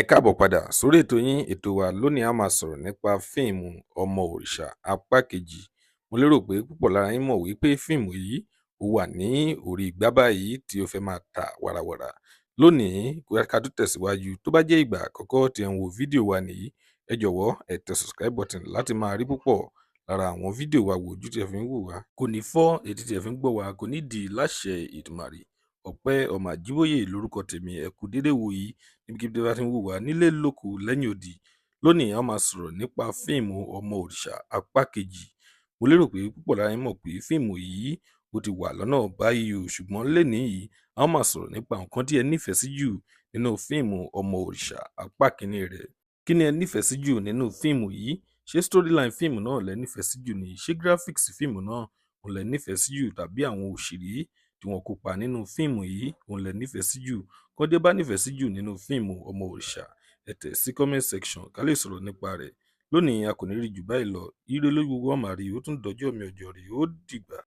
Ẹ káàbọ̀ padà sórí ètò yín, ètò wa. Lónìí, a máa sọ̀rọ̀ nípa fíìmù Ọmọ Òrìṣà apá kejì. Mo lérò pé púpọ̀ lára yín mọ̀ wípé fíìmù yìí ó wà ní orí igbá báyìí tí ó fẹ́ máa tà wàràwàrà. Lónìí, ká tó tẹ̀síwájú, tó bá jẹ́ ìgbà àkọ́kọ́ tí ẹ ń wo fídíò wa nìyí, ẹ jọ̀wọ́ ẹ tẹ subscribe button láti máa rí púpọ̀ lára àwọn fídíò wa wò. Ojú tí ẹ fi ń wò wá kò ní fọ́, etí tí ẹ fi ń gbọ́ wa kò ní di láṣẹ Èdùmàrè. Ọpẹ́ ọmọ Àjíbóyè lórúkọ tèmi. Ẹ kú dédé wò yìí níbikíbi tí ẹ bá ti ń wò wá nílé, lóko, lẹ́yìn odi. Lónìí, a máa sọ̀rọ̀ nípa fíìmù Ọmọ Òrìṣà apá kejì. Mo lérò pé púpọ̀ lára yín mọ̀ pé fíìmù yìí ó ti wà lọ́nà báyìí o, ṣùgbọ́n lénìí yìí, a ó máa sọ̀rọ̀ nípa nǹkan tí ẹ nífẹ̀ẹ́ sí jù nínú fíìmù Ọmọ Òrìṣà apá kìíní rẹ̀. Kí ni ẹ nífẹ̀ẹ́ sí jù nínú fíìmù yìí? Ṣé storyline fíìmù náà lẹ nífẹ̀ẹ́ sí jù ni? Ṣé graphics fíìmù náà òun lẹ nífẹ̀ẹ́ sí jù, tàbí àwọn òṣèré tí wọ́n kópa nínú fíìmù yìí òun lẹ nífẹ̀ẹ́ sí jù? Kọ́dé bá nífẹ̀ẹ́ sí jù nínú fíìmù Ọmọ Òrìṣà, ẹ tẹ̀ sí comment section ká lè sọ̀rọ̀ nípa rẹ̀. Lónìí, a kò ní rí jù báyìí lọ. Ire lójú gbogbo wa máa rí. Ó tún dọjọ́ mi, ọjọ́ rí, ó dìgbà.